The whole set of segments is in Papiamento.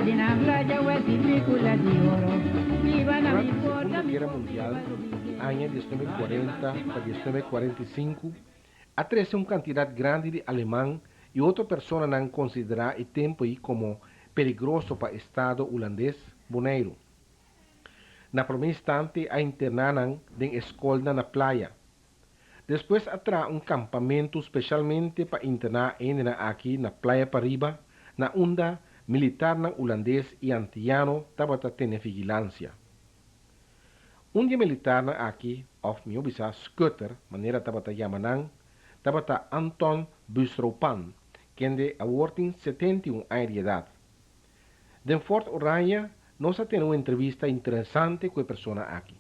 Durante Segundo Guera Mundial, aña 1940 pa 1945, a trese un kantidat grandi di aleman i otro personanan konsiderá e tempu ei komo peligroso pa estado hulandes, Boneiru. Na promé instante a interná nan den e skolnan na Playa. Despues a traha un kampamentu speshalmente pa interná hendenan aki na Playa Pariba, na unda militarnan hulandes i antiano tabata tene vigilansia. Un di e militarnan aki, òf mihó bisá schutter, manera tabata yama nan, tabata Anton Busroupan, kende awor tin 71 aña di edat. Den Fort Oranje nos a tene un entrevista interesante ku e persona aki.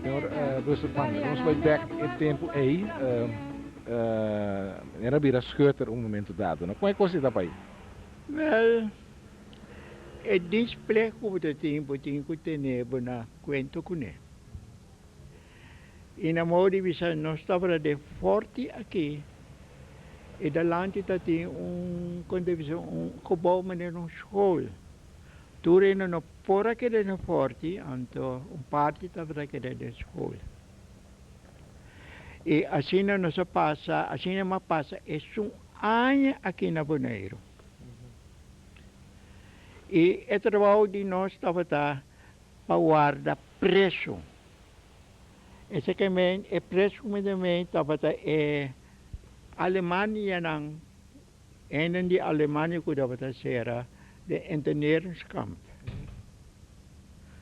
Señor Russell Pander, nos bai bek e tempu ei, era bira schutter un momento dado, no? Kon e kos ei ta bai? Wel, e dienstplicht ku bo ta tin, bo tin ku tene bo na kuenta kuné. I na modo di bisa nos tabata den forti aki i dalanti ta tin un kon ta bisa un gebouw manera un school. Tur hende no por a keda den forti anto un parti tabata keda den school. I asina nos a pasa asina mi a pasa esun aña aki na Boneiru. I e trabou di nos tabata pa warda preso. Esaki men, e preso ku mi ta men tabata e Alemanianan, henden di Alemania ku tabata sera den interneringskamp.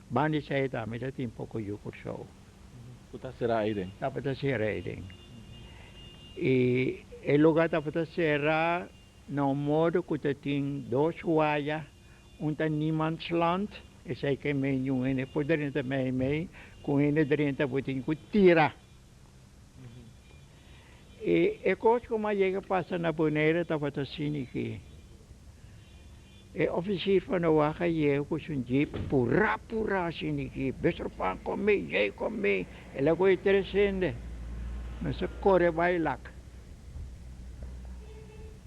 Banda esei tambe ta tin poko yu Kòrsou. Ku ta sera eiden? Tabata sera eiden. I e luga tabata sera na un modo ku ta tin dos waya. Un ta niemandsland, esei ke mei niun hende por drenta mei mei, ku hende drenta bo tin ku tira. E e kos ku a yega pasa na Bonaire tabata asina ki e ofisier van de wacht a yega ku su jeep purá purá asina ki, Besserpan kom mee, jij kom mee, el a kohe tres hende, nos a kore bai lak.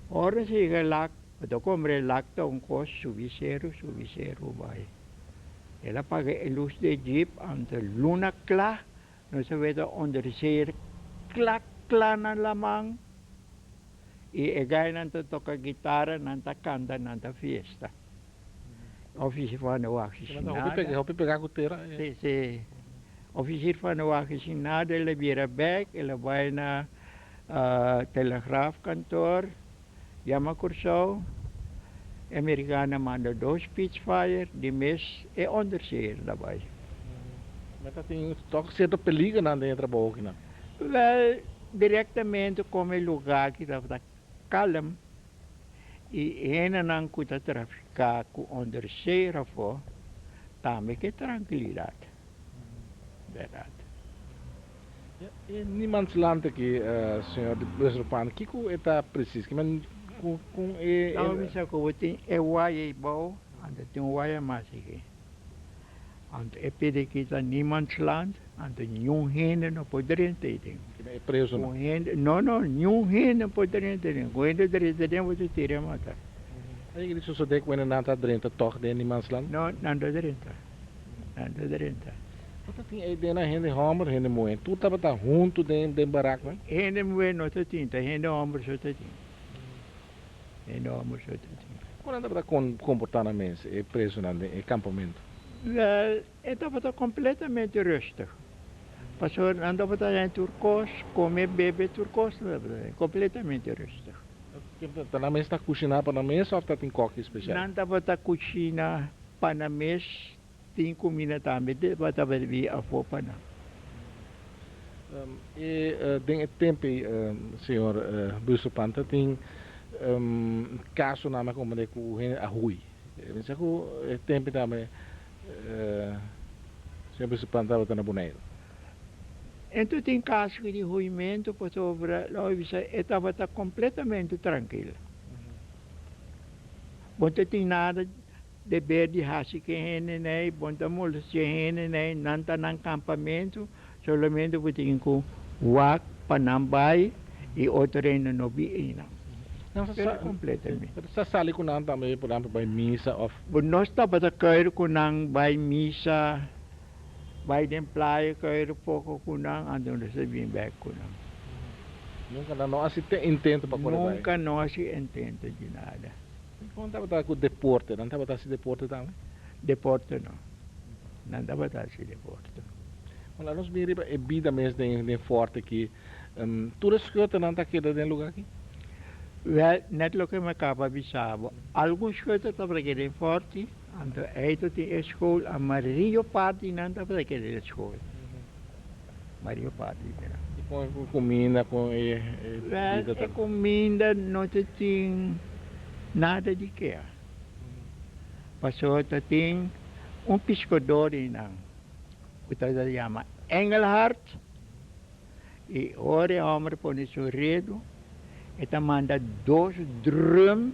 Ora nos a yega lak, Bo ta kombre lak ta un kos subi seru subi seru bai. El a paga e lus di e jeep anto luna kla nos a weta onderzeer kla kla na laman i e gainan ta toka gitara nan ta kanta nan ta fiesta. Ofisier van de wacht sin nada. Hopi pega ku tera. Si si ofisier van de wacht sin nada el a bira bek el a bai na telegraafkantoor. Yama Kòrsou, e merikano a manda dos Spitfire di mes e onderzeeër daarbij. Ma ta tin tòg sierto peligernan den e trabou akinan? Wèl, direktamente komo e lugá aki tabata kalm i hendenan ku ta trafiká ku onderzeeër afó tambe ke trankilidat. Bèrdat. E niemandsland aki, señor Westerpan, kiko e ta precies? Ki men ku kon e. Tawata bisa ku bo tin e waya ei bou, anto tin un waya mas aki. Anto e pidi aki ta niemandsland, anto niun hende no por drenta ei den. Ki men e presonan? Un hende, no no, niun hende no por drenta ei den. Ku hende drenta den bo ta tira e mata. Ayigi di sosode ku hende nan ta drenta tòg den niemandsland? No, nan ta drenta. Nan ta drenta. No ta tin ei den nan hende hòmber, hende muhé. Tur tabata huntu den den baraknan? Hende muhé no ta tin, ta hende hòmber so ta tin. Hende hòmber so ta tin. Kon nan tabata komportá nan mes, e prezunan den e kampamentu? Wèl, e tabata kompletamente rustig. Pasobra nan tabata haña tur kos, kome, bebe, tur kos nan tabata haña, kompletamente rustig. Ta nan mes ta kushiná pa nan mes òf ta tin kòki spesial? Nan tabata kushina pa nan mes. Tin cuminda tambe te tabata bi afó pa nan. E den e tempo ei, señor Busterpan, ta tin casonan na comprende cu hende a huy. Mi sa ku e tempu tambe señor Bucipán tabata na Boneiru. Enton tin kaso di huimentu pasobra lo a bisa e tabata kompletamente trankil. Bo no tin nada deber di hasi ku e hende nei, bo no ta molestia e hende nei, nan ta nan kampamentu, solamente bo tin ku wak pa nan bai i otro hende no bin einan. Nan sa Pero completamente. Sa sali ku nan tambe, por ehempel, bai misa òf. Bo nos tabata kuier ku nan bai misa, bai den playa kuier poko ku nan, anto nos a bin bèk ku nan. Nunka nan no hasi te intento pa kore bai. Nunka no hasi intento di nada. Kon tabata ku deporte? Nan tabata hasi deporte tambe? Deporte no. Nan tabata hasi deporte. Bon, laat nos bin riba e bida mes den den Forte aki. Tur e schuternan ta keda den lugá aki? Wèl, nèt loke mi a kaba bisa bo. Algun schuter tabata keda den Forte, anto ei ta tin e skol, a mario parti nan tabata keda den skol. Mario parti nan. I kon e kuminda, kon e Wèl, bida e ta? kuminda no ta tin nada di kea. Pasobra ta tin un piskador einan ku ta yama Engelhard. I ora e hòmber pone su redu, e ta manda dos drùm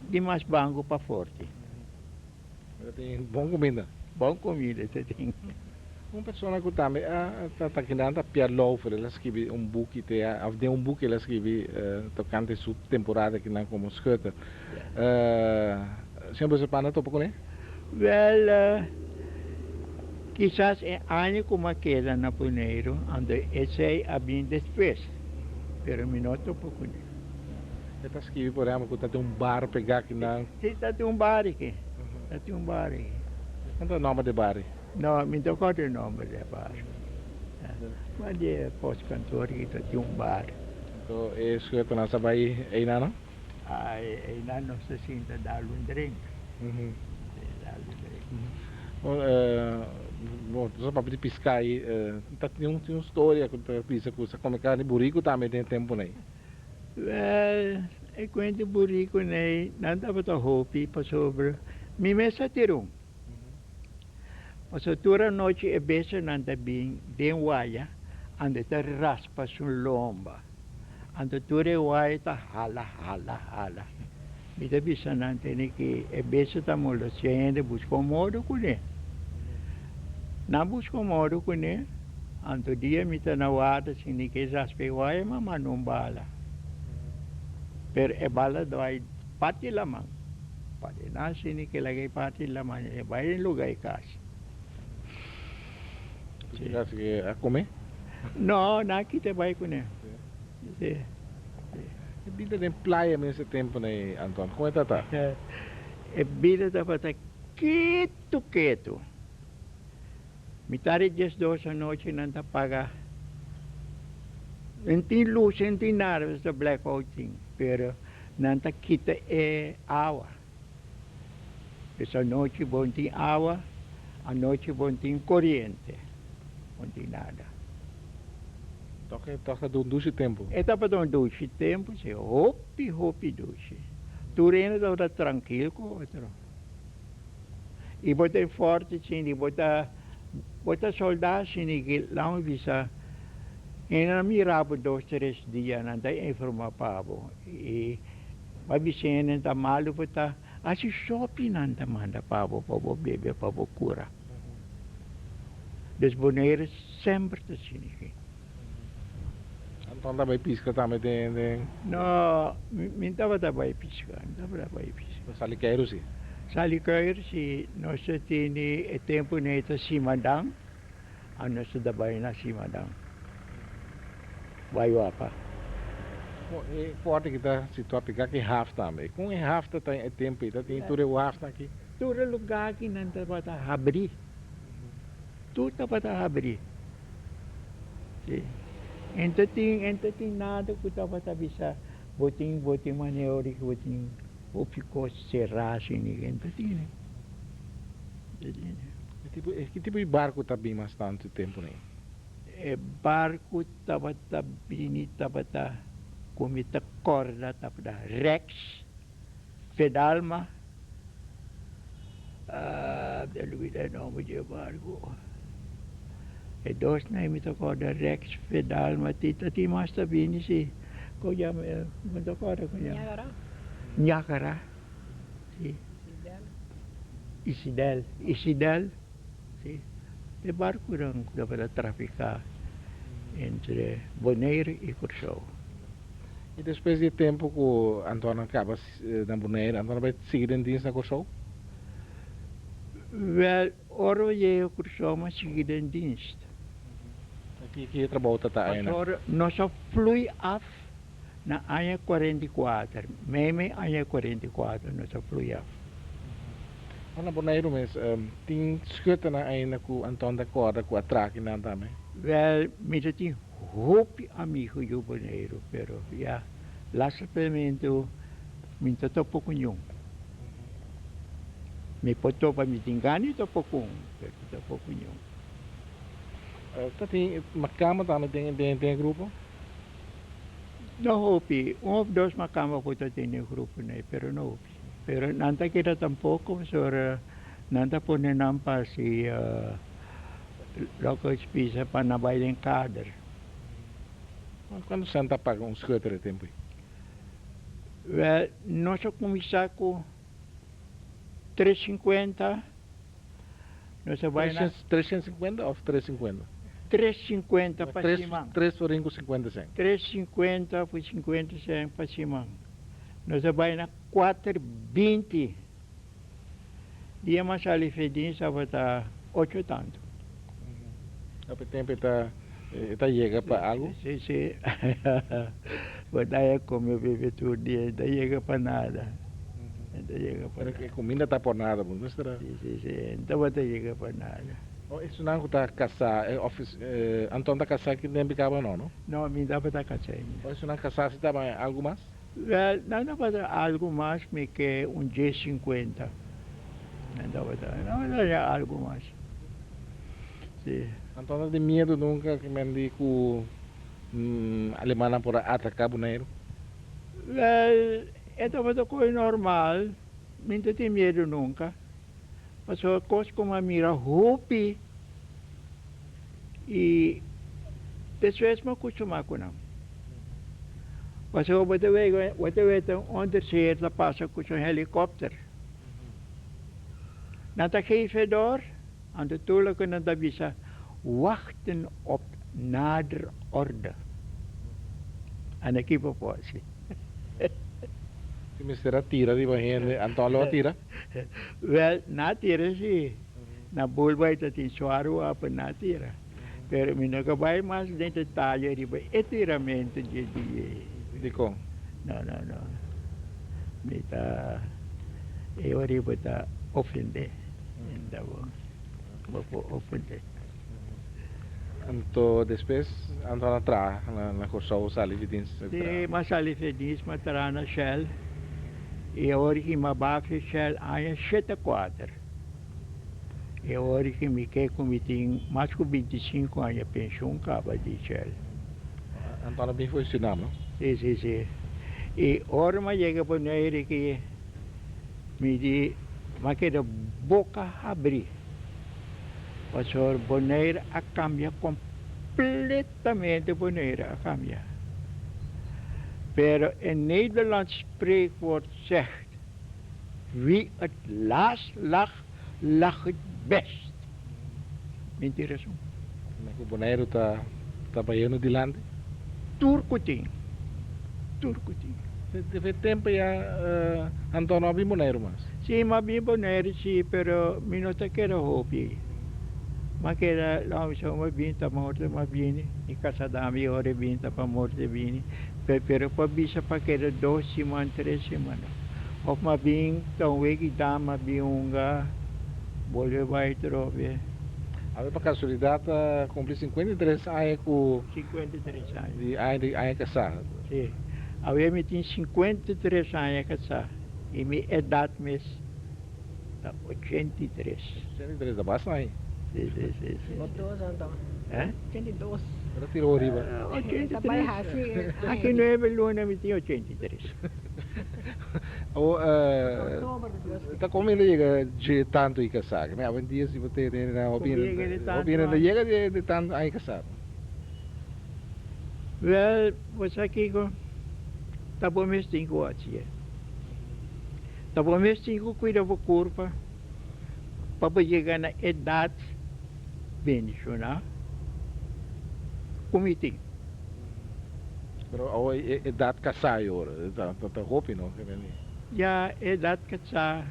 di mas bangu pa forti. Ta tin bon kuminda. Bon kuminda ta tin. Un persona ku tambe a ta ta kinan ta Pierre Lauffer, el a skibi un buki te òf den un buki el a skibi tokante su temporada kinan komo schutter. Señor Bucipanda a topa kuné? Wèl, kisas e aña ku mi a keda na Boneiru, anto esei a bin despues, pero mi no topa kuné. E ta skibi por ehempel ku ta tin un bar pegá kinan. Si, ta tin un bar aki, ta tin un bar aki. Kon ta e nòmber di e bar ei? No, mi no kòrda e nòmber di e bar. Ma di e postkantoor aki ta tin un bar. Anto e schuertonan sa bai einan no? Ai, einan nos ta sinta dal un drink. Dal un drink. Bo ta papia di piská ei, ta tin un tin un storia ku ta bisa ku sa kome karni buriku tambe den e tempunan ei. Wèl, e kuenta burikunan ei nan tabata hopi pasobra mi mes a tira un. Pasobra tur anochi e bestianan ta bin den waya anda ta raspa su lomba. Anto tur e waya ta hala, hala, hala. Mi ta bisa nan tene ki e bestia ta molestia hende buska un modo kuné. Nan buska un modo kuné, anto dia mi ta na warda sin ni ke raspa e waya mi a manda un bala. Pero e bala dwai parti laman. Parti nan sin ni ke laga e parti laman e bai den luga e kas. Sí. Así que a come? No, nan kita bai kuné. Sí. E bida den playa mes e temponan ei, Anton, kon e ta ta? E bida tabata ketu ketu. Mitar di diesdos anochi nan ta paga. No tin lus, no tin nada, ta blackout tin, pero nan ta kita e awa. Pues anochi bo no tin awa, anochi bo no tin koriente, bo no tin nada. Tok e tok ta un dushi tempu. E tabata un dushi tempu, si, hopi hopi dushi. Tur hende tabata trankil ku otro. I bo ta e forte sindi, bo ta bo ta soldá sindi ki laun bisa hende nan mira bo dos tres dia nan ta informá pa bo i Ba bisa hende ta malu bo ta hasi sopi nan ta manda pa bo pa bo bebe pa bo kura. Dus Bonaire semper ta sinigi. Anton ta bai piska tambe den den. No, mi no tabata bai piska, mi no tabata bai piska. Pero sali keiru si. Sali keiru si, nos ta tene e tempu nei ta Simadan, a nos ta bai na Simadan. Bai wapa. Bon, e forte ki ta situá pegá ku e haf tambe. Kon e haf ta ta e tempu ei? Ta tin tur e wafnan aki? Tur e lugá aki nan tabata habrí. Tur tabata habrí. Sí. E no ta tin, e no ta tin nada ku tabata bisa bo tin, bo tin manera ora ku bo tin hopi kos será asina. E no ta tin. E no ta tin. Ki tipo di barku ta bin mas tantu e tempunan ei? E barku tabata bini tabata ku mi ta kòrda tabata Rex, Fedalma. Ah, mi a lubida e nomber di e barco. E dos nan mi ta corda Rex Fedal, ma tin ta tin mas ta bini si. Con yama e? Mi no ta corda con yama. Niagara. Niagara, si. Isidel. Isidel, Isidel, si. E barconan cu tabata trafica entre Bonaire y Curaçao. Y despues di e tempo cu Antoine a caba na Bonaire, Antoine a bay sigui den dienst na Curaçao? Wel, ora mi yega Curaçao mi a sigui den dienst. Y ki trabou ta ta ayna? Pasobra nos a flui af na aña 44, mei mei aña 44 nos a flui af. Maar na Boneiru mes, tin schuternan ainda cu Anton ta corda cu a traha kinan tambe? Wel, mi ta tin hopi amigo yu Boneiru, pero ya, lastimamente mi no ta topa cu niun. Mi por topa, mi tin gana di topa cu un, pero mi no ta topa cu niun. Ta tin makamba tambe den den e grupo? No hopi, un of dos makamba cu ta tin den e grupo nei, pero no hopi. Pero nan ta keda tampoco pasobra nan ta pone nan pa haci loke bisa pa nan bay den kader. Cuanto cent ta paga un schutter e tempo ei? Wel, nos a cuminsa cu tres cincuenta, nos a bay na. Trescientos cincuenta of tres cincuenta? Tres cincuenta pa siman. Tres florin cu cincuenta cent. Tres cincuenta cu cincuenta cent pa siman. Nos a bai na kuater binti. Dia mas sali fedin tabata ocho tantu. Hopi tempu e ta e ta yega pa algu? Si, si. Bo ta haya come bebe tur dia, e ta yega pa nada. E ta yega pa nada. Pero e cuminda ta por nada, bo no mester. Si, si, si. E no tabata yega pa nada. Oh, esunnan cu ta casa, of Anton ta casa ki tempu caba no, no? No, mi tabata casa ainda. Oh, esunnan casa si taba algu mas? Wel, nan tabata algu mas mi ke un dies sinkuenta. Nan tabata, nan tabata haña algu mas. Si. Anto no tin miedu nunka ke men di ku alemannan por a ataka Boneiru? Wel, e tabata kos normal, mi no ta tin miedu nunka. Pasobra kos ku mi a mira hopi i despues mi a kustumá ku nan. Pasobra bo ta wega, bo ta weta un onderzeeër ta pasa ku su helikòpter. Nan ta geef dor, anto tur loke nan ta bisa, wachten op nader orde. Anda ki bo por hasi? Si mester a tira riba hende, anto lo a tira? Wel, na tira si. Na Bulbay ta tin suaru apa na tira. Pero mi no ka bai mas den detaye riba e tiramento dje dia ei. Dikon? No, no, no. Mi ta, e ora bo ta ofendé. Enta bo, bo por ofendé. Anto despues anto a traha na Kòrsou sali di dins? Sí, m'a sali di dins, m'a traha na Shell. I awor ki m'a bafia Shell aña shete kuater. I awor ki mi ke ku mi tin mas ku bintisinku aña penshun kaba di Shell. Anto a bin for Surinam, no? Sí, sí, sí. I ora m'a yega Bonaire ki mi di m'a keda boka habrí. Pasobra Bonaire a cambia completamente Bonaire a cambia. Pero e Nederlands spreekwoord zegt, wie het laatst lacht, lacht het best. Mi tin razon. Mira cu Bonaire ta ta bayendo dilanti. Tur cu tin. Tur cu tin. Desde tempo ya Anton no a bin Boneiru mas? Si, mi a bin Boneiru si, pero mi no ta keda hopi. Mi a keda, lo mi sa mi a bin ta morto mi a bini, mi casa dami ora e bin ta pa morto e bini, pero pa bisa pa keda dos siman, tres siman no. Of mi a bin ta un weki dam, mi a bin hunga, bolbe bai trobe. Awe pa casualidad ta cumpli 53 aña cu. 53 aña. Di aña di aña casá. Sí. Awe mi tin 53 aña casá y mi edad mes ta 83. 83 ta basta aña. Sí, sí, sí, sí. 82 anto. Eh? 82. Pero tira oriba. 83. Aki nuebe luna mi tin 83. O ta kon mi yega dje tantu i kasá? Mi awendia si bo tene na hopi hende no yega di tantu aña kasá. Wèl, bo sa kiko? Ta bo mes tin ku hasié. Ta bo mes tin ku kuida bo kurpa pa bo yega na edat bendishoná ku mi tin. Pero awo e edat kasá e ora ta hopi no? Ya edat kasá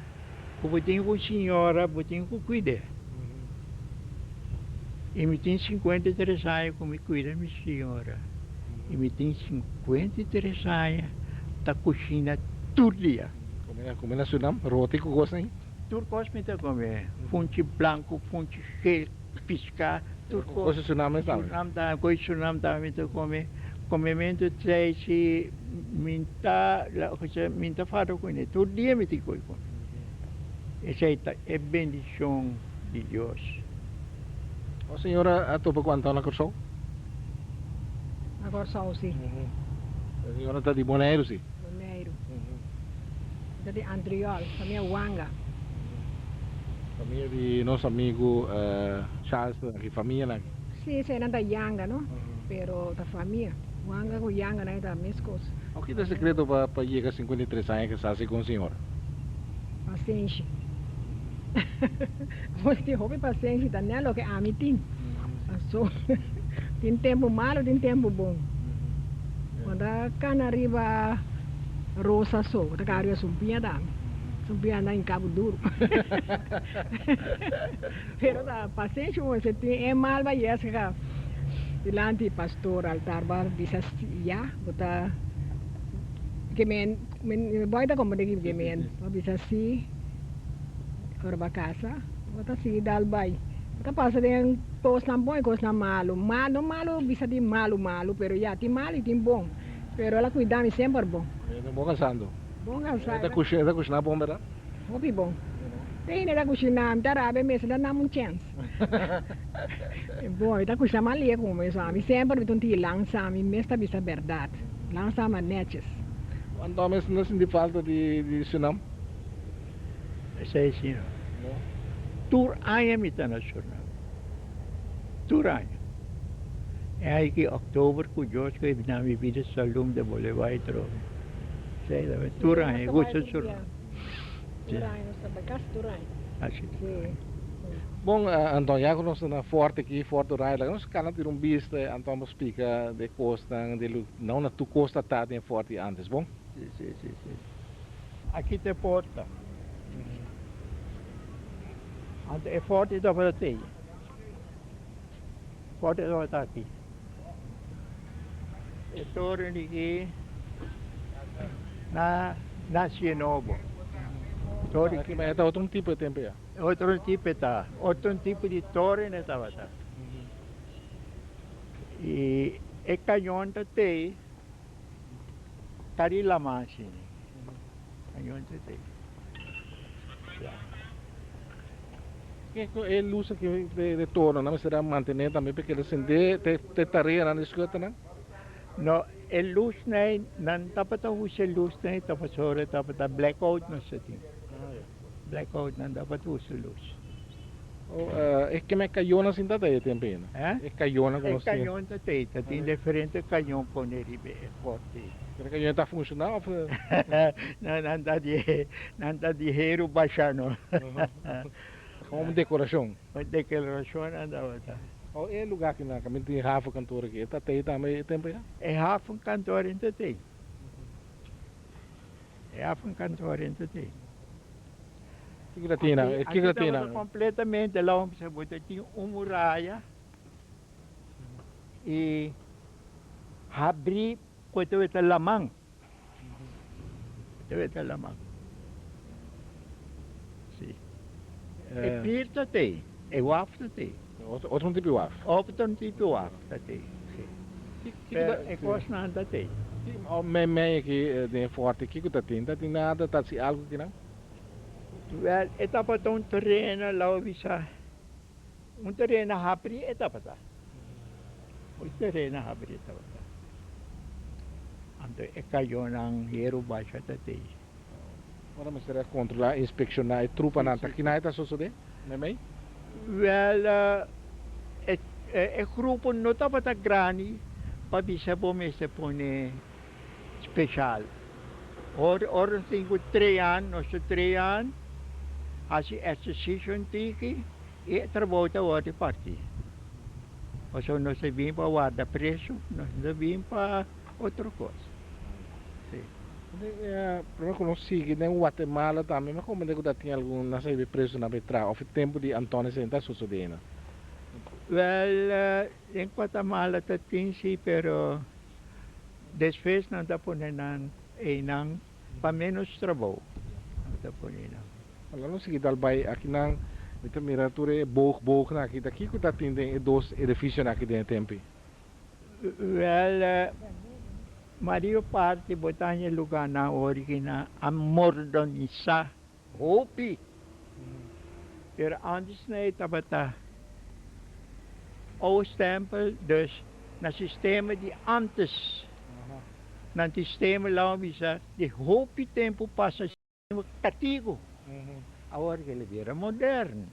ku bo tin ku señora bo tin ku kuid'é. I mi tin 53 aña ku mi kuida mi señora i mi tin 53 aña ta kushina tur dia. Kome na Surinam? Roti ku kos ei? Tur kos mi ta kome, funchi blanku, funchi geel. Piská, tur kos. Kos di Surinam mes tambe? Surinam tambe, kos di Surinam tambe mi ta kome. Komementu trei si mi ta, mi ta fada kuné, tur dia mi tin koi kome. Esei ta e bendishon di Dios. O señora a topa ku Anton na Kòrsou? Na Kòrsou, si. E señora ta di Boneiru, si? Boneiru. Mi ta di Antriol, famia Wanga. Famia di nos amigu Charles ta aki, famianan aki. Si, eseinan ta Yanga no, pero ta famia. Wanga ku Yanga nan e ta meskos. Oke ta e sekreto pa yega 53 aña kasá si ku un señora? Pasenshi. Bo tin hopi pasenshi, ta net loke ami tin. Paso tin tempu malu, tin tempu bon. Bo ta kana riba rosa so, bo ta kana riba sumpiña tambe. Sumpiña anda den kabu duru. Pero ta pasenshi bo mester tin. E mal ba Jessica dilanti pastor altar bo a bisa ya, bo ta ke men boy ta komprende ke men bo a bisa si ora bo a kasa bo ta sigui dal bai. Bo ta pasa den kosnan bon i kosnan malu. No malu bisa di malu malu, pero ya tin malu i tin bon. Pero el a cuida mi semper bon. E ta bon casando. Bon casá. E ta cushina, e ta cushina bon, berdad? Hopi bon. Te hende ta cushina, mi ta rabia mes, ta dam un chens. Bon, e ta cushina mas lie cu mi, so ami semper mi ta un tiki lansa, mi mes ta bisa berdad. Lansa ma netjes. Anto mes no sinti falta di di Surinam? Esei si no. No. Tur aña mi ta na Surinam. Tur aña. E aña ki oktober ku Dios ku e na mi bida salum de bole bai atrobe. Esei ta bai tur aña, e gusta Surinam. Tur aña nos ta bai, kasi tur aña. Kasi tur aña. Bon, Anton, ya ku nos ta na Forte aki, Forte Oranje, laga nos kana tira un bista, Anton bo splika de kosnan, de lo, no na tur kos ta ta den Forte antes, bon? Si, si, si, si. Aki ta e porta. Anto e forte tabata tei. Forte tabata aki. E toren di aki na naci nobo. Toren aki ma e tabata un tipo e tempo ya. Otro tipo ta. Otro tipo di toren e tabata. I e cañon ta tei ta di laman asina. Cañon ta tei. Ya. Kiko e lus aki de torno nan mester a mantene tambe pa keda sende te tareanan di schuternan? No, e lusnan nan tabata usa e lusnan ta pasobra tabata blackout nos ta tin. Blackout nan tabata usa lus. Oh, e keme cañonnan sin ta ta e tempo ainda? Eh? E cañonnan cu nos tin. E cañon ta tei, ta tin diferente cañon pone riba e forte. Pero e cañon ta funciona of? No, nan ta di, nan ta di heru basha no. Como un decoracion. Un decoracion nan tabata. Oh, e lugar aki nan caminda tin havenkantoor aki, e ta tei tambe e tempo ya? E havenkantoor ta tei. E havenkantoor ta tei. Kiko ta tin nan? Kiko ta tin nan? Completamente la hombre se bota tin un muraya y habri cu ta weta laman. Ta weta laman. Si. E pier ta tei, e waf ta tei. Otro tipo di waf? Otro tipo di waf ta tei, si. Pero e cosnan ta tei. Mei mei aki den e forte, kiko ta tin? Ta tin nada? Ta haci algo kinan? Wel, e tabata un tereno, lawa bisa, un tereno habri e tabata. Un tereno habri e tabata. Anto e cayonan heru basha ta tei. Ora mester a kontrolá, inspekshoná e trupanan, ta kina e ta sosodé meimei? Wèl, e e grupo no tabata grandi pa bisa bo mester pone speshal. Ora ora nos tin ku trean, nos ta trean, hasi ehersisio un tiki i e trabou ta wòrdu partí. Pasobra nos ta bin pa warda presu, nos no ta bin pa otro kos. Sí. Prome ku nos sigui den Guatemala tambe mi a komprende ku ta tin algun nan sa hiba e presunan pa e traha òf e tempu di Antonio esei no ta sosodé einan. Wèl, den Guatemala ta tin sí, pero despues nan ta pone nan einan pa ménos trabou nan ta pone nan. Ora nos sigui dal bai akinan mi ta mira tur e boog boognan aki ta kiko ta tin den e dos edifisionan aki den e tempu ei? Wel, mario parti bo ta haña lugánan originá a mordonisá hopi. Pero antes nan e tabata oude stempel, dus na sistema di antes. Nan sistema lawa bisa di hopi tempu pasa Katigo. Awor ke el bira moderno.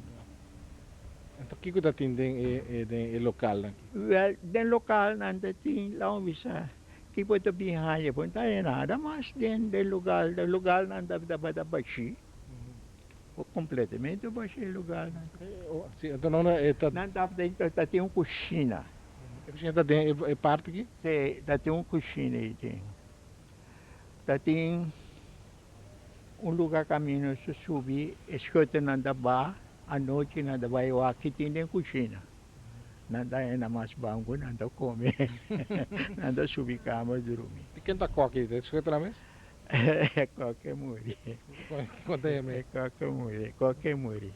Anto kiko ta tin den e den e lokalnan aki? Wèl, den lokalnan ta tin, laat mi bisa, kiko ta bin haña? Bo no ta haña nada mas den den lugal. Den lugalnan ta tabata bashí. Kompletamente bashí e lugalnan. Si, anto no e ta. Nan tabata ta tin un kushina. E kushina ta den e parti aki? Si, ta tin un kushina ei den. Ta tin. Un luga camino su subi e schuternan ta ba anochi nan ta bai wak ki tin den cushina nan ta henda mas banco nan ta come nan ta subi cama drumi. Di ken ta koki e schuternan mes? E koki muri. Konta e mes. E koki muri e koki muri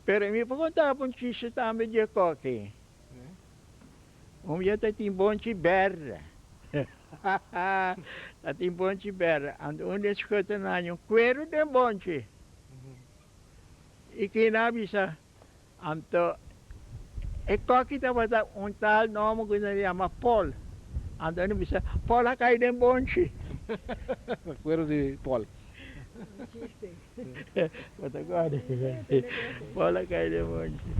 pero mi por conta bo un chiste tambe di e koki. Un bia ta tin bonchi berde. Ta tin bonchi berde. Anto un di e schutter haña un cuero den bonchi. I kina a bisa, anto e koki tabata un tal nomber cu nan yama Paul. Anto nan bisa, Paul a cay den bonchi. Cuero di Paul. Bo ta kòrda? Paul a kai den bonchi.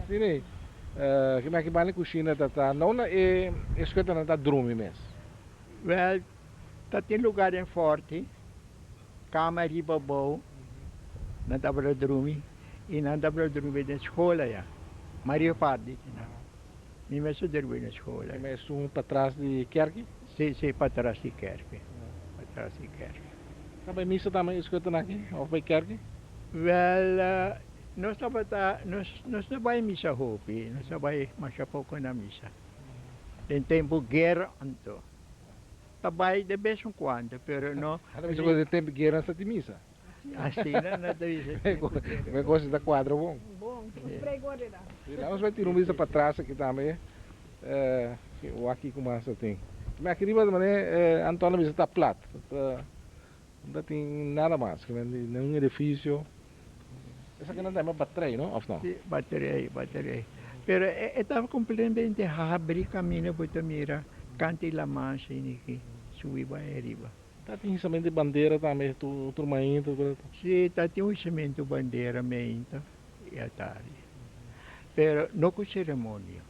Sini, ki maki banda kushina ta ta no na e schuternan ta drumi mes? Wèl, ta tin lugá den fòrti, kama riba bou, nan tabata drumi i nan tabata drumi den skol aya. Mario Pardi tin nan. Mi mes a drumi den skol aya. Esun patras di kèrki? Si, si, patras di kèrki. Patras di kèrki. Ta bai misa tambe e schuternan aki of bai kerki? Wel, nos tabata, nos, nos no bai misa hopi, nos a bai masha poko na misa. Den tempu guera anto. Ta bai de bes en cuando, pero no. Ata bisa ku den tempu guera nan sa tin misa. Asina nan ta bisa tempu guera. Mi kos ta kuadra bon. Bon, nos prega ora da. Si, nos bai tira un bista patras aki tambe, wak kiko mas ta tin. Mi aki riba manera Anton a bisa ta plat. No ta tin nada mas, ningun edificio. Esaki nan ta yama batrei, no? Of no? Si, batrei, batrei. Pero e ta completamente habri camino bo ta mira canta y laman asina aki subi bai ariba. Ta tin hisamento di bandera tambe tur mainta? Si, ta tin un hisamento bandera mainta y atardi. Pero no cu ceremonia.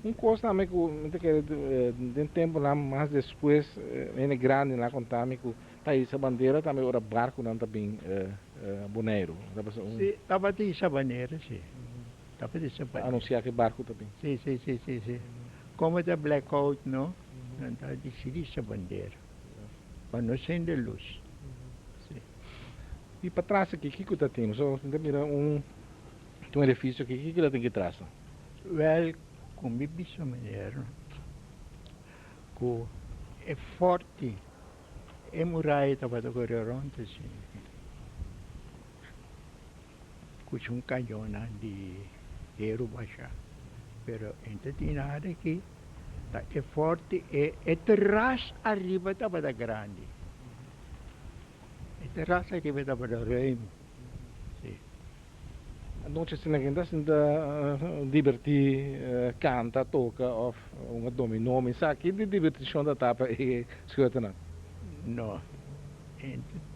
Un kos tambe ku mi ta kere den tempunan mas despues hende grandinan a konta mi ku ta hisa bandera tambe ora barkunan ta bin Boneiru. Si, tabata hisa bandera, si. Tabata hisa bandera. Pa anunsiá ku e barku ta bin. Si, si, si, si, si. Komo ta blackout no, nan ta disidí hisa bandera pa no sende lus. Si. I patras aki kiko ta tin? Pasobra mi ta mira un edifisio aki, kiko ta tin ki tras? Wèl, ku mi bisa meneer ku e fòrti, e muraya tabata kore rònt asina, ku su kañonnan di heru bashá, pero e no ta tin nada aki, ta e fòrti, e teras ariba tabata grandi, e teras ariba tabata ruim, si. Anochi asina ken ta sinta dibertí, kanta, toka òf hunga dominó. Mi sa ki di dibertishon ta tapa e schuternan. No.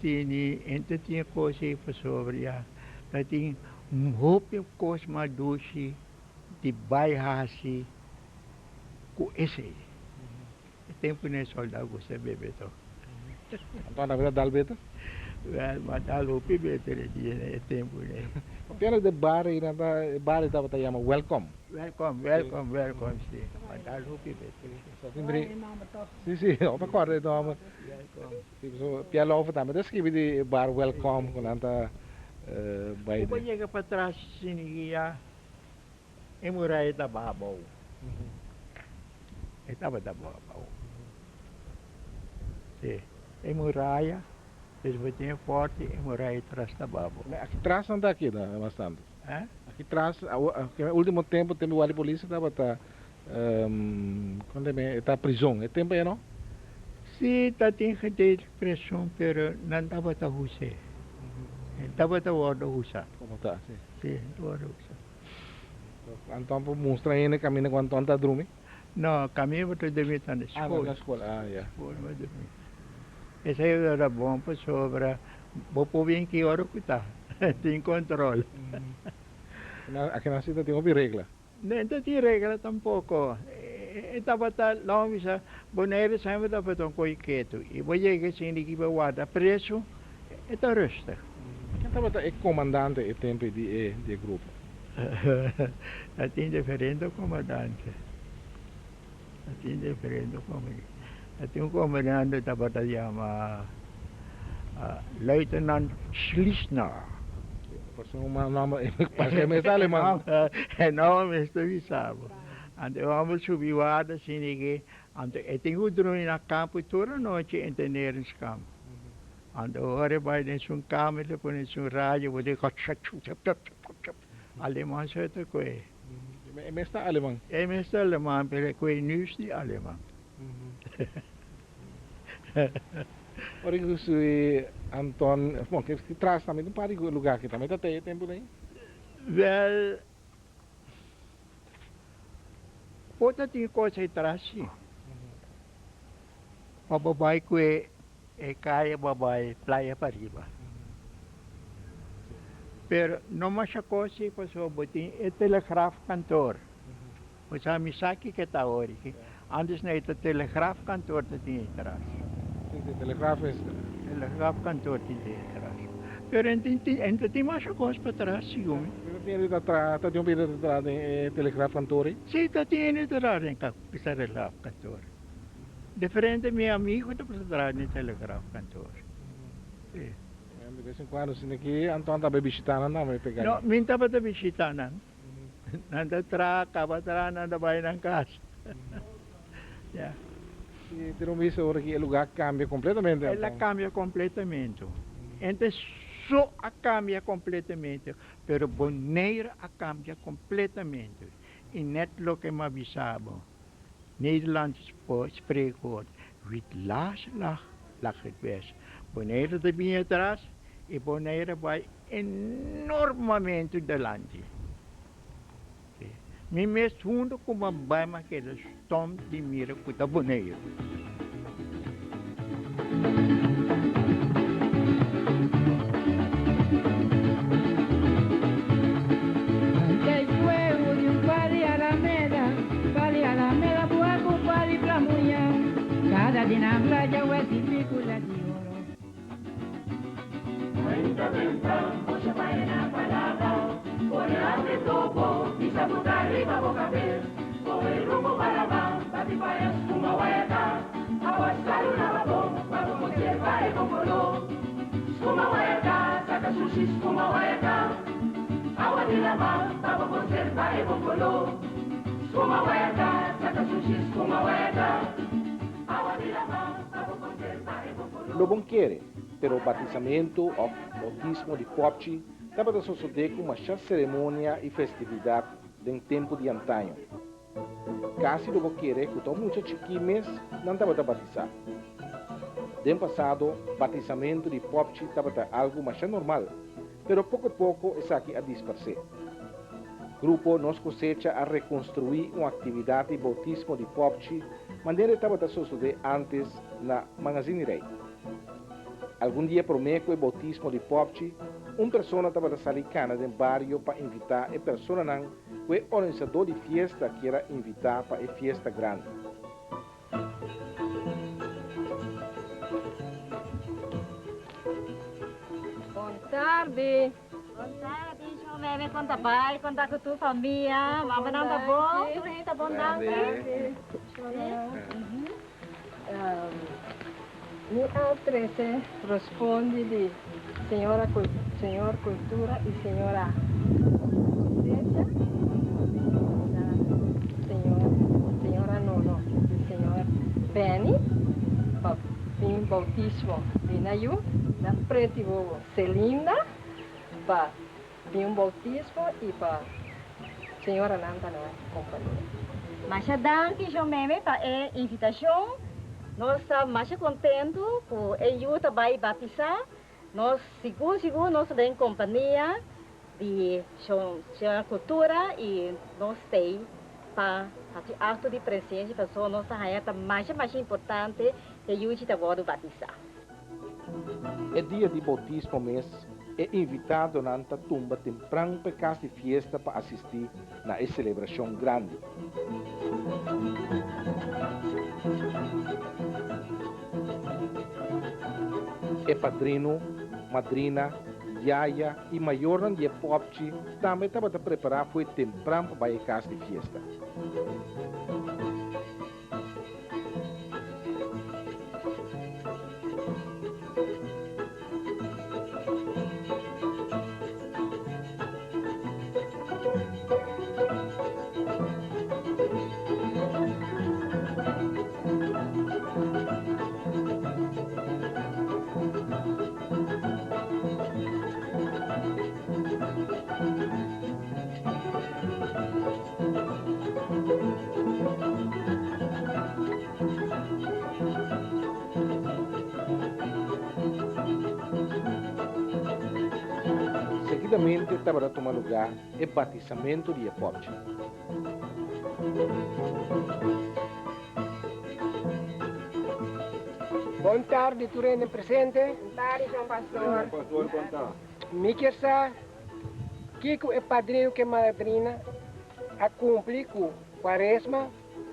Tini, ente tin kos ei pasobra ya ta tin hopi kos mas dushi di bai hasi ku esei. E tempu nan e soldado gusta bebe tok. Anto nan tabata dal beter? Wel, m'a dal hopi beter e dia e tempu ei. Papiando de bar ei nan ta, e bar ei tabata yama Welcome. Welcome, welcome, welcome, si. M'a dal hopi beter. Si, si, no ta corda e nomber. Welcome. Si, pasobra Pierre Laufer tambe ta skibi di e bar Welcome cu nan ta bay. Cu bo yega patras Sinigia e muraya ta baha abou. E tabata baha abou. Si, e muraya, dus bo tin e forte, e muraya tras ta baha abou. Aki tras nan ta keda bastante. Eh? Aki tras, e ultimo tempo, tempo guardia policia tabata Kon ta e ta prizon e tempo ei no? Si ta tin gedeeltelijk prison pero nan tabata hus'é. E tabata wòrdu husá. Komo ta si? Si, e ta wòrdu husá. Anton por mustra hende kaminda ku Anton ta drumi? No, kaminda bo ta drumi ta na skol. Ah, na skol, ah ya. Skol bo drumi. Esei ora bon pasobra bo por bin ki ora ku ta. Tin kontrol. Aki nan si ta tin hopi regla. No ta tin regla tampoco. E tabata long bisa Bonaire semper tabata un koe ketu y bo yega sin di bo warda preso e ta rustig. Ken tabata e comandante e tempo di e di e grupo? Ta tin diferente comandante. Ta tin diferente comandante. Ta tin un comandante tabata yama Luitenant Schliessner. Parse un nomber, parse e mes aleman. E nomber mes ta bisa bo. Anto e homber subi warda asina ke, anto e tin ku drumi na kampo tur anochi enteneringkamp. Anto ora e bai den su kamer ta pone su radio bo tin Aleman so e ta kohe. E mes ta aleman? E mes ta aleman pero e kohe news di aleman. Ora ku sui Anton, bon ke tras tambe tin un par di lugar ki tambe ta tei e tempu ei? Wel, por ta tin kos ei tras si. Pa bo bai ku e e kaya bo bai playa pariba. Pero no masha kos si pasobra bo tin e telegraafkantoor. Bo sa mi sa kiko ta awor aki. Antes no e ta telegraafkantoor ta tin ei tras. Si, si, telegraaf es. Telegraafkantoor tin ei tras. Pero en tin en ta tin masha kos pa tras segun mi. Pero tin hende ta traha, ta tin un hende ta traha den e telegraafkantoor ei? Si, ta tin hende ta traha den e telegraafkantoor. Diferente mi amigo ta pasa traha den telegraafkantoor. Si. De bes en cuando si aki Anton ta bai bishita nan tambe pega. No, mi tabata bishita nan. Nan ta traha, kaba traha nan ta bai nan kas. Ya. Si tin un bisa ora ki e lugar kambia kompletamente El a kambia kompletamente. Ente so a kambia kompletamente, pero Bonaire a kambia kompletamente. I net loke mi a bisa bo, Nederlands spreekwoord, wie het laatst lacht, lacht het best. Bonaire ta bini atras i Bonaire a bai enormemente delanti. Mi mes huntu ku mi a bai mi a keda stom di mira ku ta Boneiru. Lo bon kere, pero batisamentu òf boutismo di pòpchi tabata sosodé ku masha seremonia i festividat den tempu di antaño. Kasi lo bo kere ku ta un mucha chikí mes nan tabata batisá. Den pasado, batisamentu di pòpchi tabata algu masha normal, pero poko poko esaki a disparsé. Grupo Nos Kosecha a rekonstruí un aktividat di boutismo di pòpchi manera e tabata sosodé ántes na Mangazinirei. Algun dia promé ku e boutismo di Popchi, un persona tabata sali kana den bario pa invitá e personanan ku e organisadó di fiesta kier a invitá pa e fiesta grandi. Bon tardi. Bon tardi, Shon Meme, kon ta bai? Kon ta ku tur famia? Mamanan ta bon? Tur hende ta bon, danki. Mi a trece respondi di señora señor Cultura y señora Cosecha na señor señora Nono y señor Benny pa bin bautismo di na yu na preti wowo Celinda pa bin un bautismo y pa señoranan ta na compania. Masha danki Shon Meme pa e invitacion. Nos ta masha contento cu e yu ta bay batisa. Nos sigur sigur nos ta den compania di Shon Señora Cultura y nos t'ey pa haci acto di presencia pasobra nos ta haya ta masha masha importante cu e yuchi ta wordo batisa. E dia di boutismo mes, e invitadonan ta tumba tempran pa e kas di fiesta pa asistí na e selebrashon grandi. E padrino, madrina, yaya i mayornan di e pòpchi tambe tabata prepará fo'i tempran pa bai e kas di fiesta. Seguidamente tabata tuma lugá e batisamentu di e pòpchi. Bon tardi tur hende presente. Bon tardi, Shon Pastor. Mi kier sa kiko e padrino ku e madrina a kumpli ku Kuaresma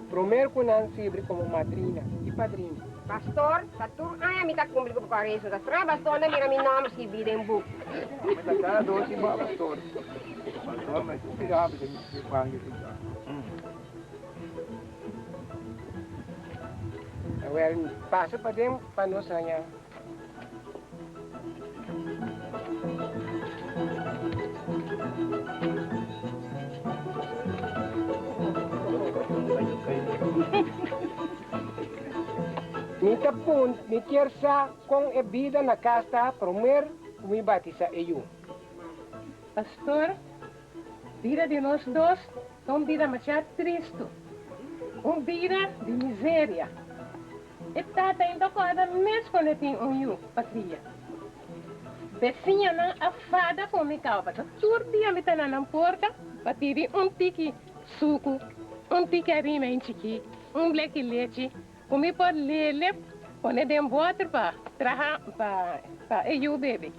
promer ku nan sirbi komo madrina i padrino. Pastor, ta tur aña mi ta kumpli ku Kuaresma. Ta straño pastor no mira mi nòmber skibí den buk. Mi ta kada dos siman, pastor. Pastor, mi ta mira mi pan sinta. Awel, pasa paden pa nos haña. Mi ta punt, mi kier sa kon e bida na kas ta promer ku mi batisa e yu. Pastor, bida di nos dos ta un bida masha tristu, un bida di miseria. E tata ainda kòrda mes kon e tin un yu pa kria. Besiñanan a fada ku mi kaba ta tur dia mi ta na nan porta pa pidi un tiki suku, un tiki harina en chikí, un bleki lechi ku mi por lele pone den bòter pa traha pa e yu bebe.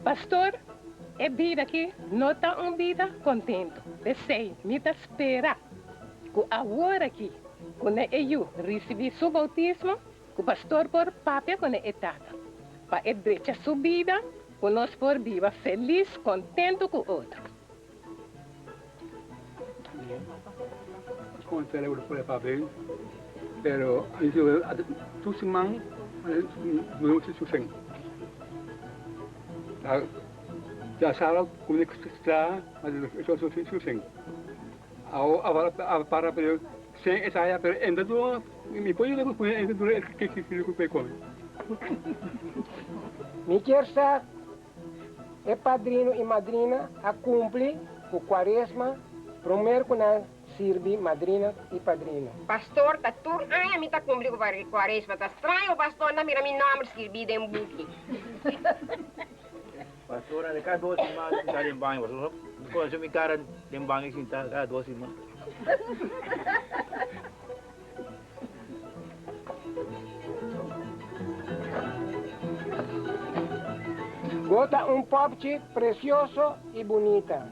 Pastor, e bida aki no ta un bida kontentu. P'esei mi ta spera ku awor aki Ku na e yu risibí su boutismo, ku pastor por papia ku na e tata, pa e drecha su bida, ku nos por biba felis, kontentu ku otro. Pero tur siman Awo a para pero sen esaya pero enta dura mi por yuda ku enta dura e kilo ku come. Mi kier sa e padrino y madrina a cumpli cu cuaresma promer cu nan sirbi madrina y padrino. Pastor ta tur aña mi ta cumpli cu cuaresma ta straño pastor na mira mi nomber skirbi den buki. Pastora, de cada dos siman mi ta den baño. Pasobra mi conoce mi cara den baño sinta cada dos siman. Bo ta un popchi precioso y bunita.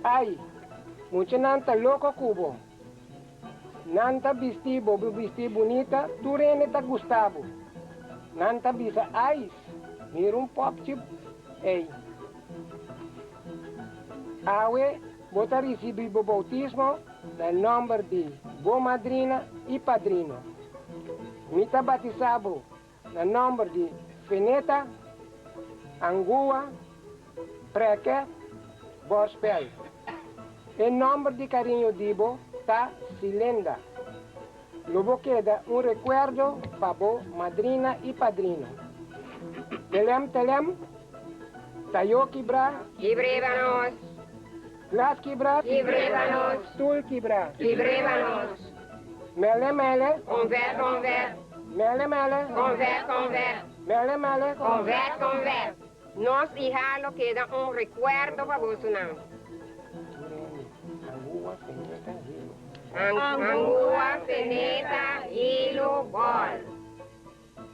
Ay, muchanan ta loco cu bo. Nan ta bisti bo bisti bunita, tur hende ta gusta bo. Nan ta bisa, Ais, mira un popchi ei. Awe bo ta ricibi bo bautismo na nomber di bo madrina y padrino. Mi ta batisa bo na nomber di Feneta, Angua, Preke, Borspel. E nomber di cariño di bo ta Silenda. Lo bo keda un recuerdo pa bo madrina y padrino. Telem telem, tayo kibra. Kibreba nos. Glas kibra. Kibreba nos. Stoel kibra. Kibreba nos. Mele mele. Conver conver. Mele mele. Conver conver. Mele mele. Conver conver. Nos iha lo keda un recuerdo pa bosonan. Angua, feneta, hilo, bol.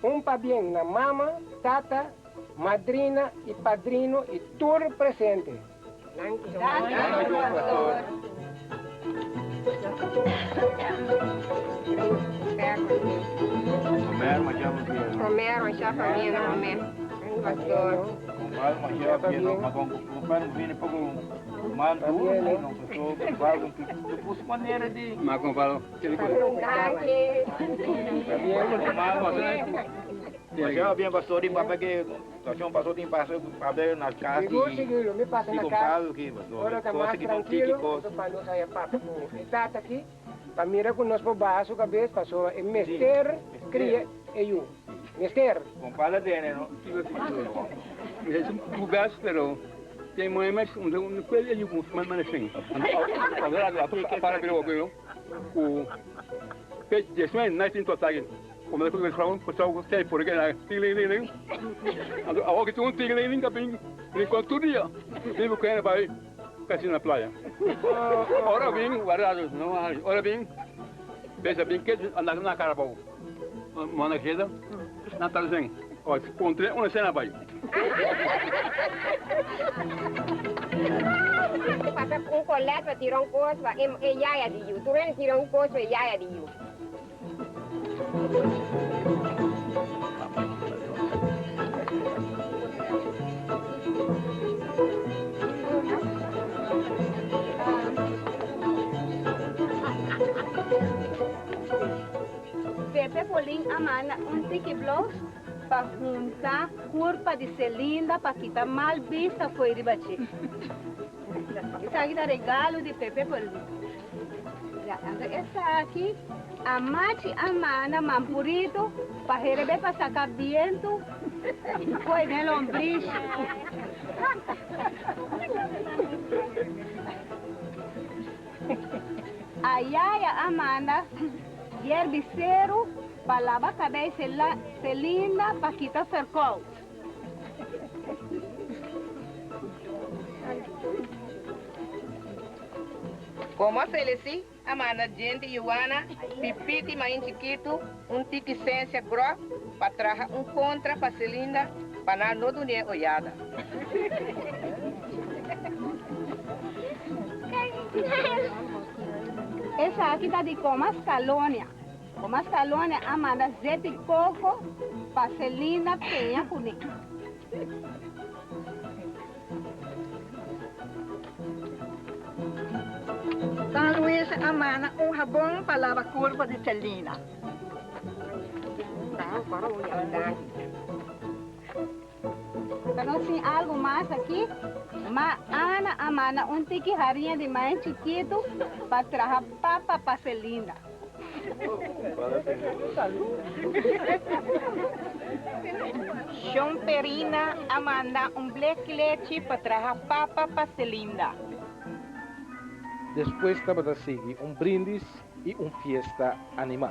Un pabien na mama, tata, madrina y padrino y tur presente. Danki, pastor. Comer, masha famia na comer. Pastor. Danki. Sigur sigur lo mi pasa na cas ora ta mas trankilo pasobra pa nos haya papia cu e tata aki pa mira cu nos por baha su cabes pasobra e mester cria e yu mester. Pasa un colet pa tira un cos pa e yaya di yu. Tur hende tira un cos pa e yaya di yu. Pepe Polin a manda un tiki blouse pa hunta curpa di Celinda pa kita mal bista fo'i riba dje. Esaki ta regalo di Pepe Polin. Ya, anto esaki a machi a manda Mampurito pa herebe pa saca bientu fo'i den lombrishi. A yaya a manda yerbiseru pa laba cabei Celinda pa kita verkoud. Komo Selesí a manda djente Yuana, Pipiti Main Chikitu, un tiki sensia gròf pa traha un kontra pa Selinda pa nan no dun'é oyada. Esaki ta di Koma Scalonia. Koma Scalonia a manda zeti koko pa Selinda peña kuné. San Luis a manda un habon pa laba kurpa di Celina. Pero nos tin algu mas aki. Ma Ana a manda un tiki hariña di maíz chikitu pa traha papa pa Celinda. Shon Perina a manda un blek lechi pa traha papa pa Celinda. Despues tabata sigui un brindis i un fiesta animá.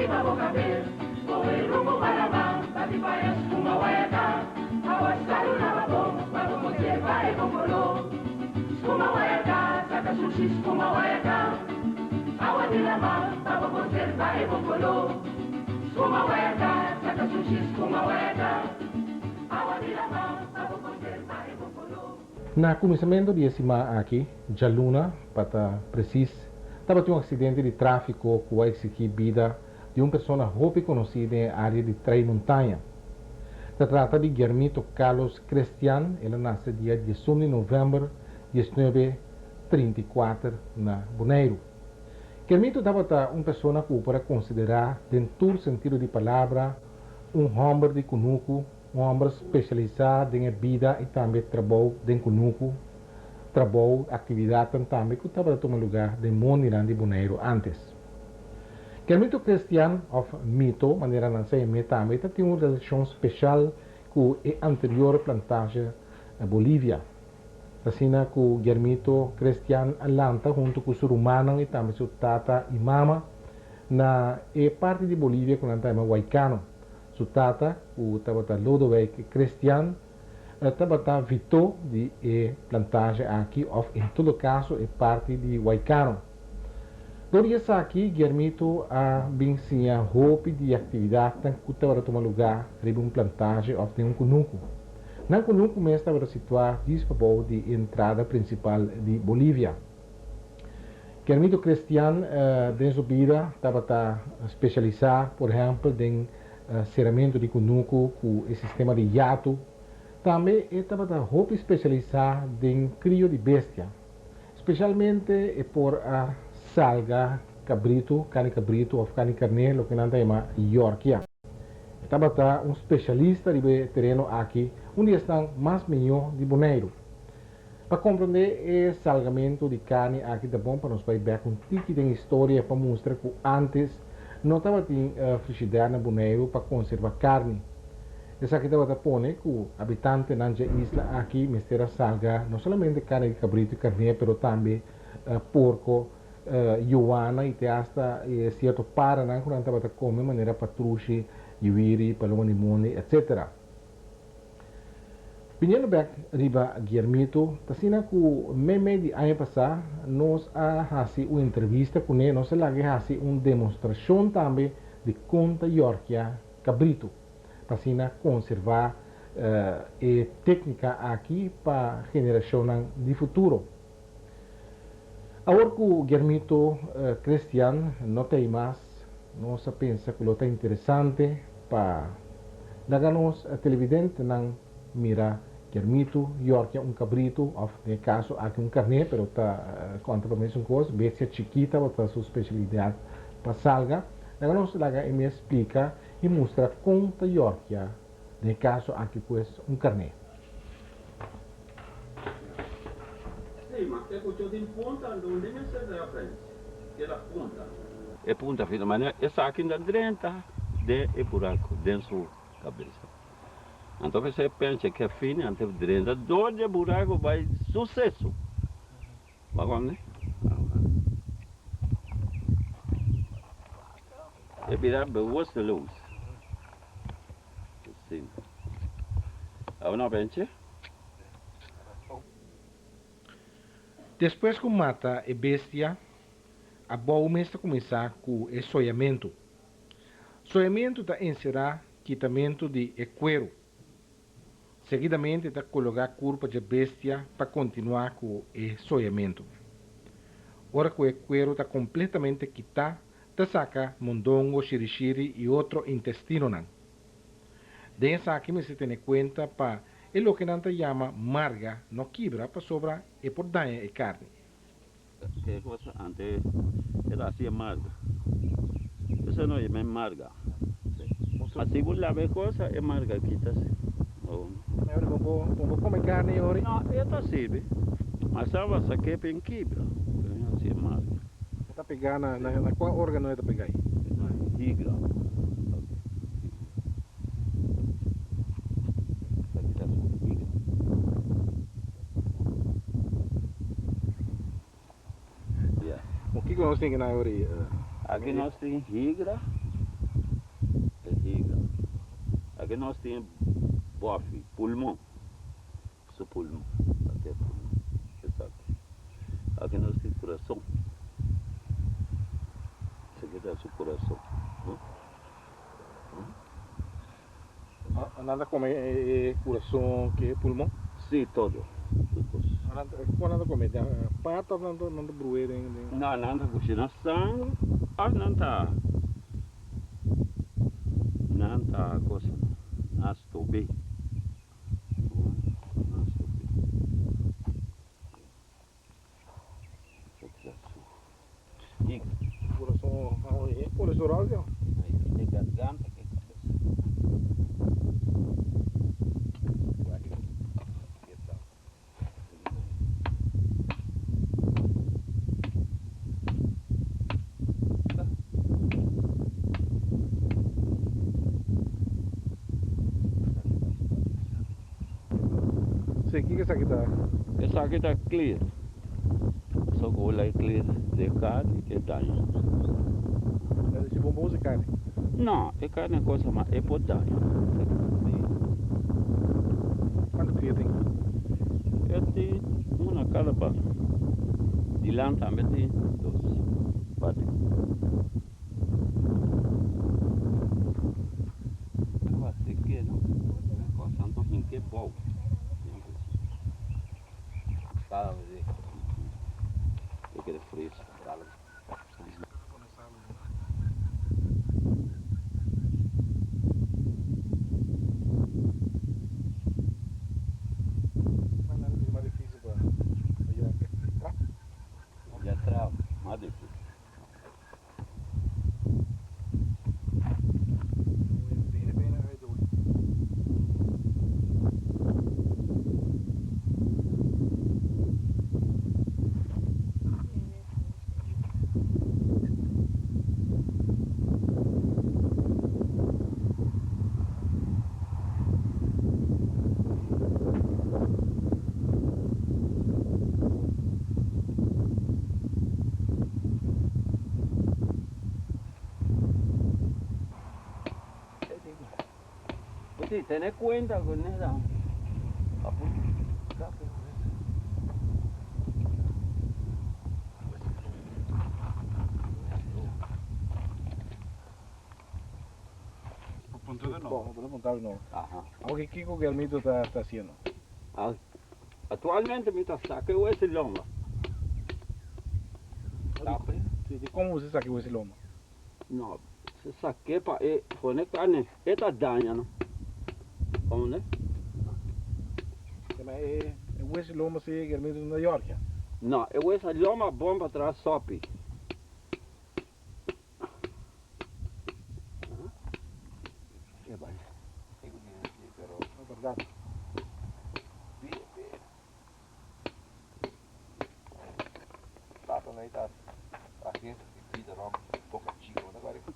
riba bo kabes Kohe rumbo pa laman Bati pa e skuma wayaka Awa salu laba bon Pa bo konserva e bon koló Skuma wayaka Saka sushi skuma wayaka Awa di laman Pa bo konserva e bon koló Skuma wayaka Saka sushi skuma wayaka Awa di laman Pa bo konserva e bon koló. Na kuminsamentu di e siman aki, djaluna pa ta presis, tabatin un aksidente di tráfiko ku a eksigí bida di un persona hopi konosí den e área di Trei Montaña. Ta trata di Guermito Carlos Crestian, el a nase dia diesun di novèmber diesnuebe 34 na Boneiru. Guermito tabata un persona ku por a konsiderá den tur sentido di palabra un hòmber di kunuku, Un hòmber spesialisá den e bida i tambe trabou den kunuku, trabou, aktividatnan tambe ku tabata tuma lugá den mondinan di Boneiru ántes. Kermito Crestian òf Mito, manera nan sa yam'é tambe, ta tin un relashon speshal ku e anterior plantasje Bolivia. T'asina ku Germito Crestian a lanta huntu ku su rumannan i tambe su tata i mama na e parti di Bolivia ku nan ta yama Waikano. Su tata, ku tabata Lodewijk Crestian, tabata vitó di e plantage aki òf en todo kaso e parti di Waikano. Dor di esaki Guermito a bin siña hopi di aktividatnan ku tabata tuma lugá riba un plantage òf den un kunuku. Nan kunuku mes tabata situá djis pabou di e entrada prinsipal di Bolivia. Guermito Crestian den su bida tabata spesialisá por ehèmpel den seramentu di kunuku ku e sistema di yatu. Tambe e tabata hopi spesialisá den krio di bestia. Spesialmente e por a salga kabritu, karni kabritu òf karni karné, loke nan ta yama yòrkia. E tabata un spesialista riba e tereno aki, un di esnan mas mihó di Boneiru. Pa komprondé e salgamentu di karni aki ta bon pa nos bai bèk un tiki den historia pa mustra ku ántes no tabatin frishidèr na Boneiru pa konservá karni. Esaki tabata pone ku abitantenan dje isla aki mester a salga no solamente karni di kabritu i karné pero tambe porko, yuana i te asta sierto paranan ku nan tabata kome manera patrushi, yuwiri, paloma di mondi, etcetera. Biniendo bek riba Guillermito, ta asina ku meimei di aña pasá nos a hasi un entrevista kuné, nos a laga e hasi un demostrashon tambe di kon ta yòrkia kabritu, pa asina konservá e téknika aki pa generashonnan di futuro. Awor ku Guillermito Crestian no ta ei mas, nos a pensa ku lo ta interesante pa laga nos televidentenan mira Guillermito yòrkia un kabritu òf den e kaso aki un karné, pero ta konta pa mesun kos, bestia chikí tabata su spesialidat pa salga. Laga nos laga e mes splika i mustra kon ta yòrkia den e kaso aki pues un karné. Sí, ma e cucho tin punta, donde mester ta frente? Keda punta. E punta fino, ma esaki ta drenta den e buraco, den su cabeza. Anto p'esei e penche ke fini, anto e drenta door di e buraco bai su seso. Bo a comprende? E bira bewusteloos. Despues ku mata e bestia, abou mes ta kuminsá ku e soyamentu. Soyamentu ta enserá kitamentu di e kueru. Seguidamente ta kologá kurpa dje bestia pa kontinuá ku e soyamentu. Ora ku e kueru ta kompletamente kitá, ta saka mondongo, shirishiri i otro intestinonan. Den esaki mester tene kuenta pa e loke nan ta yama marga no kibra pasobra e por daña e karni. Ke cosa ante e ta haci e marga. Esei no yama e marga. Asi bo laba e cosa e marga kita si. Bo bo come carni ori? No, e ta sirbi. Ma sa bo a saké pen kibra. Pero e haci e marga. E ta pega na na cua organo e ta pega ai? Na higra. Esaki ta su higra. Kiko nos tin aki na ori? Aki nos tin higra. Aki nos tin bòfi, pulmon, su pulmon, aki e pulmon, esaki. Aki nos tin kurason, esaki ta su kurason. Nan ta kome e kurason ku e pulmon? Si, todo, tur kos. Kon nan ta kome? Pata òf nan ta bru'é den? No, nan ta kushina sanger òf nan ta nan ta cosa nan stob'é nan stob'é. Kurason e kolesterol si. E garganta ke kabes. Sí, kiko esaki ta? Esaki ta clear. So ku lai clear de carne e daño. Pero si bo usa carne? No, e carne cosa ma e por daño. Cuanto clear tin? E tin una cada banda. Dilanti tambe tin dos. Parti. Sí, tener cuenta con esa. Bom, vou apontar de novo. Aunque Kiko Guillermito está, está haciendo. Actualmente mi ta saca e lomba. Sí, ¿cómo usted saca ese lomba? No, se saque pa e pone carne, esta daña, no? ¿Cómo no? Ma e hueso lomba sí, Guillermito na York. No, e hueso lomba bomba atrás sopi. Verdad.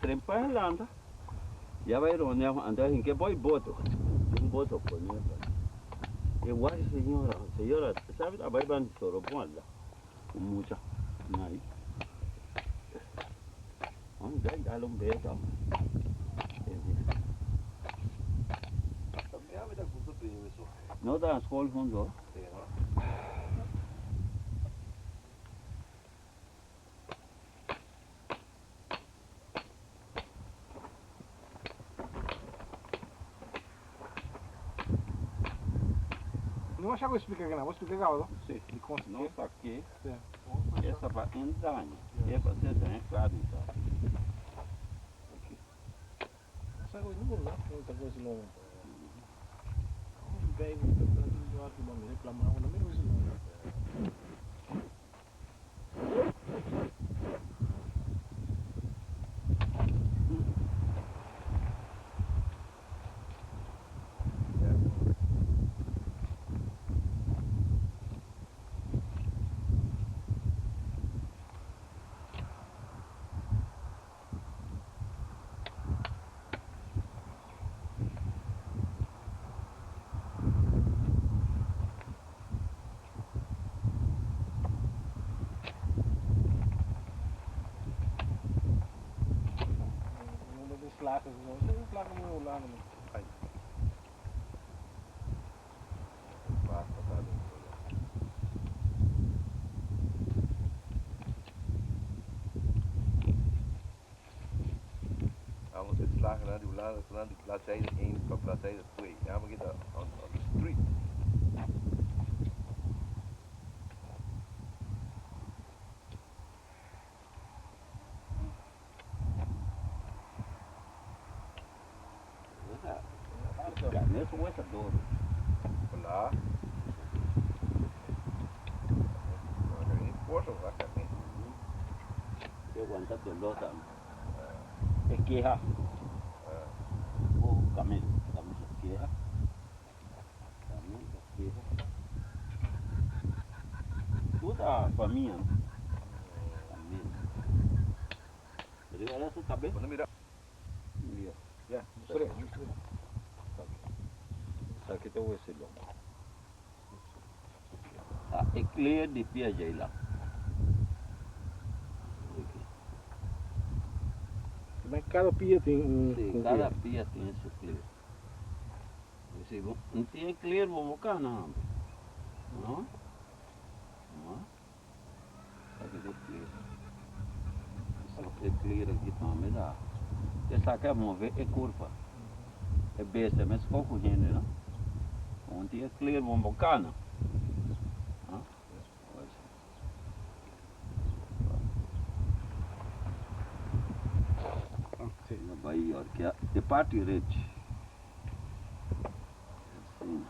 Trempa landa. Ya vai ronde anda en que voy boto. Un boto pone. Igual señora, señora, sabe a vai ban soro ponla. Mucha. Nai. Anda, dale un beso. No da school junto. Não acho que eu explico aqui não, vou explicar agora. Sim. Não está aqui. Essa para entrar, é para ser bem claro então. Aqui. Slagen, zo. Slagen moet je pagina di Hulanda staan di bladzijde 1 tot bladzijde 2. Ja, maar kita on the street. Carne su hueso duro. Hola. Que aguanta dolor también. Es queja. Oh, camelo. Camelo queja. Camelo queja. Toda a família. Camelo. Pero olha su cabeza. Mira. Mira. Ya, mostré. Aqui tem o esse longo. Ah, é clear de pia lá. Mas cada pia tem um. Sim, um cada clear. pia tem seu clear. Se não tem clear, vamos cá, não. Não? Não? Aqui tem clear. Esse é clear aqui também dá. Essa aqui é mover é curva. É besta, mas ficou correndo, não? Onde é clear, vamos cá, não? Não? Bahia, que é de parte direita. Assim.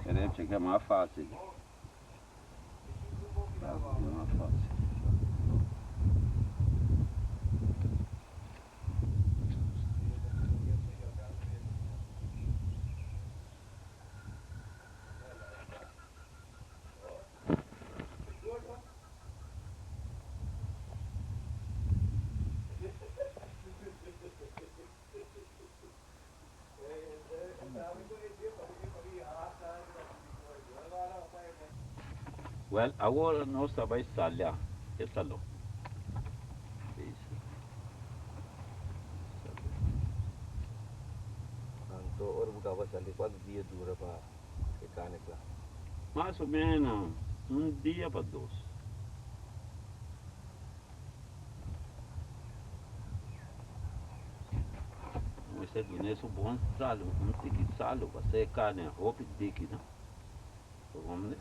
Queremos que é mais fácil. É mais fácil. Well, agora nós vai salhar essa ló. Isso. Anto, ora bukava sali quanto dia dura para e carne lá? Mais ou menos um dia para dois. Você do nesse bom sal, um tique sal, você carne, roupa tique, né? Vamos, né?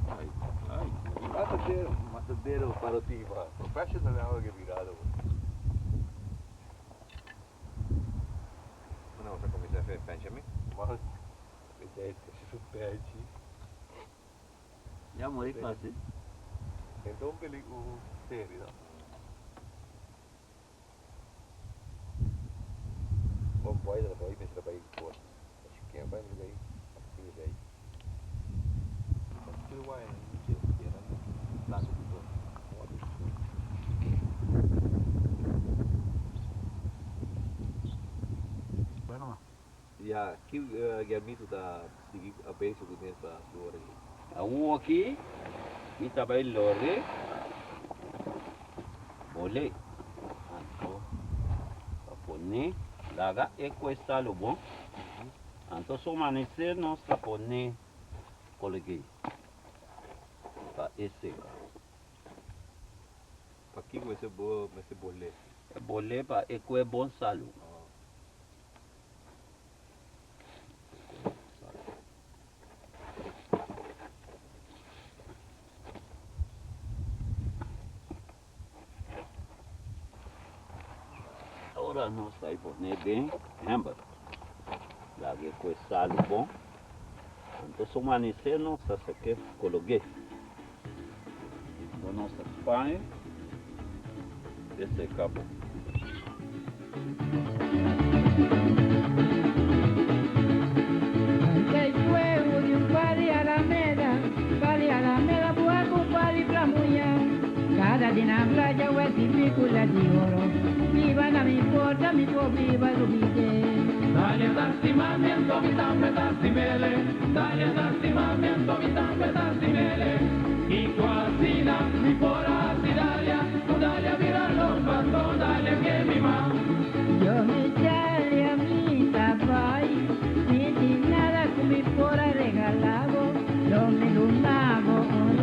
Ai, ai. Matadeiro, matadeiro para ti, pá. Professional é algo que virado. Não, você começa a ver Benjamin. Mas, super Já morri quase. Então, perigo sério, não? Bom, boy, boy, me trabalhei com. Acho que é vai me daí. Assim, daí. Bueno, Ja, que Guilhermito tá seguindo a bênção do mês para a sua hora aqui. A um aqui, e também lore, bolé. Anto, para poner, laga e cuesta lo bom. Anto, so amanecer, nós para poner, coloquei. Para seca. Para que vai ser boa, vai ser bolé? É bolé para é é bom salo. Ora nos ta pone den hember. Lag'é ku e salu bon. Anto su manisé nos ta sak'é kolog'é. Anto nos ta spañ'é e seka bon.